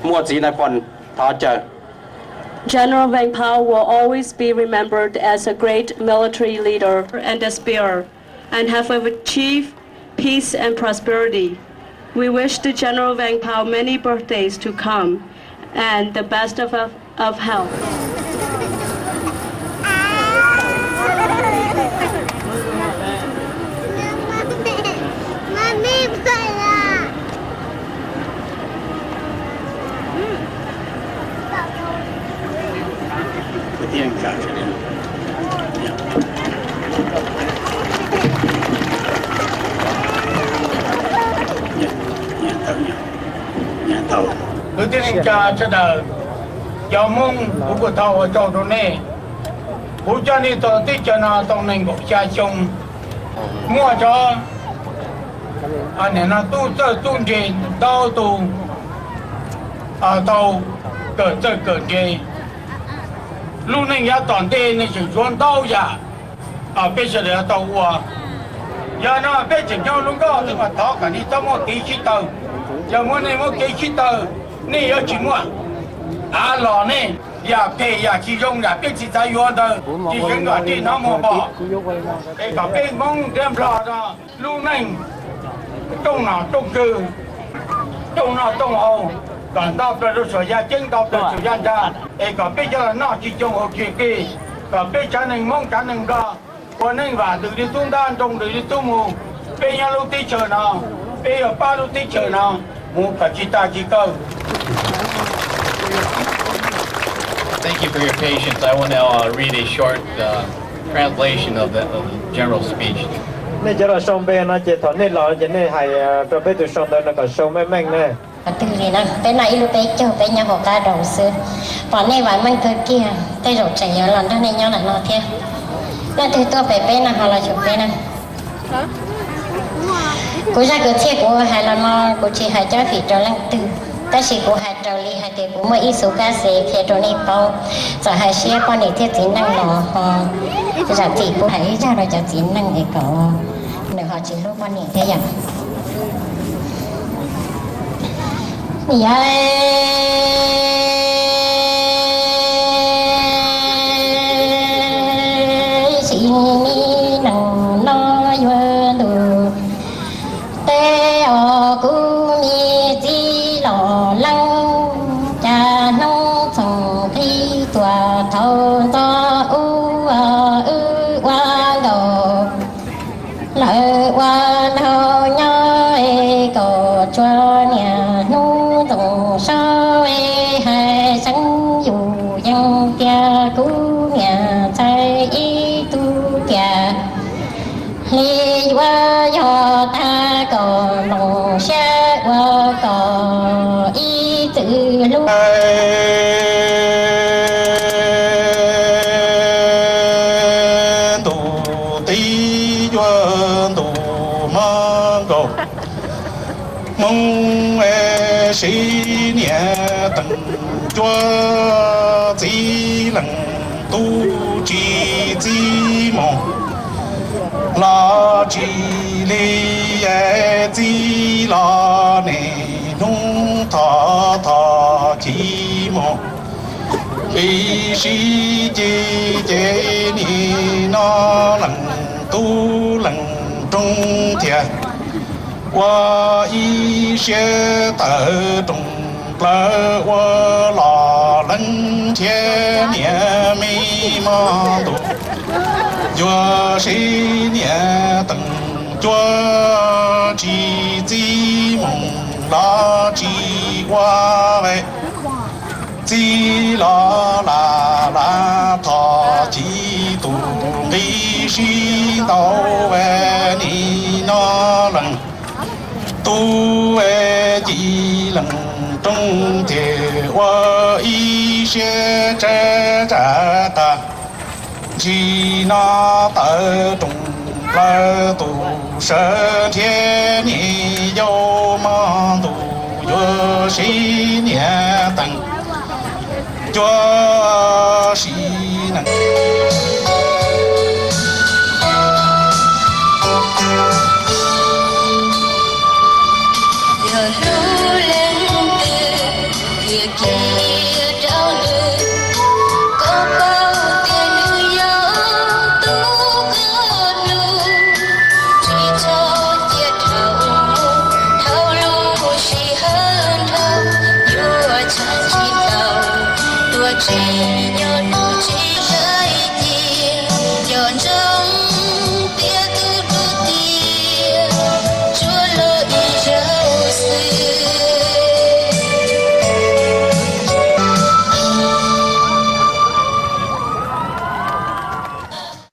Muaj txiv na pom thov caw. General Vang Pao will always be remembered as a great military leader and a spear, and have achieved peace and prosperity. We wish the General Vang Pao many birthdays to come and the best of, of, of health. Kwv tij neej tsa sawv daws, cov Hmoob, kuv kuj thov ua tsaug rau nej. Kuv coj nej tuaj teb chaws no tau nees nkaum xya xyoo, muaj cov nim no tub txawj tub ntse ntau tus tau kawm txawj kawm ntse. Lub neej yav tom ntej nej tseem yuav ntau yam peb sawv daws yuav tau ua. Yog no peb tseem nyob lub nkoj xwb mas thov kom nej txhob muab kev sib tawg. Yog muab nej muab kev sib tawg, nej yuav tsis muaj av los nej. Yam phem yam tsis zoo yam peb tsis xav yuav ntawd tsis seev kom nej hnov muag pom. Es kom peb Hmoob thiab Nplog no lub neej rooj nom rooj tswv, rooj noj rooj haus, kom ntau plaws rau saum yaj ceeb ntau plaws saum yaj ntsag, es kom peb cov los noj tsis tsoo haus tsis qis, kom peb tsav neeg Hmoob tsav neeg Nplog ua neej vam ntws li tub ntab, nroo ntws li tub mus. Peb nyob lub teb chaws no, peb yuav pab lub teb chaws no mus kom tsis tas tsis kawg. Thank you for your patience. I will now uh, read a short uh, translation of the, of the general speech. Nej cov los sau npe no ces thaum nej los ces nej hais rau peb tus sau ntawv no kom sau meej meej na. Twg li na, peb noj ib lub peb caug, peb nyob hauv qab dau xwb. Pom nej vam meej kawg kiag, tej zaum tseem yuav los nrog nej nyob ntawm no thiab. Leej twg tuaj pem peb no ho los xyuas peb na. Kuv zaj kwv txhiaj kuv hais los no kuv tsis hais cov fim rau leej twg, tab sis kuv hais raws li hais tias kuv muaj ib xu kab xes qhia rau nej paub. Txawm hais siab poj niam thiab txiv neej los ho zam txim, kuv hais ib zaj rau cov txiv neej es kom nws ho tsis hlub poj niam thiab yom. Yog sim neej no yuav ntuj teb os, kuv me txiv los leej, cas hnub txoos qhib tuaj thaum ntxov ub wb ua nkaus. Lawv ua nraug nyob es kaum cuaj niam, hnub ntoos saud es hais seev yus yeej tias kuv niam ntxhais ib tug tiag. Hli yuav yog tag kom nploos siab ua kom ib txwm hlub. Ntuj teb yuav ntuj hmab nkaus, Hmoob es siv niam teem cuab txiv leej tub tsis txib mus los tsis li, txib los niaj hnub thov thov chiv mus. Li sib ceg ces nim no leej tub leej rooj thiaj ua ib siab tawm rooj plaws ua los leej thiab niam me mog ntuj, yuav sib niam teem cuab tsis txib mus los tsis ua ve. Txib los lam lam thov chiv tus nqi sib ntau ve nim no leej tub ci leej rooj thiaj ua ib siab tsawg tsam qas ntsis no tawm rooj plaws tus sawv thiab niam yau mog ntuj yuav sib niam teem cuab sib neej. Yog hlub leej twg thiaj cia rau nws, koj paub tias nws yog tus koj hlub. Tsis txhob cia dhau mus dhau lub sij hawm nrho, yuav txhawj tsis tau tuag tsis nyob nws tsis sawv.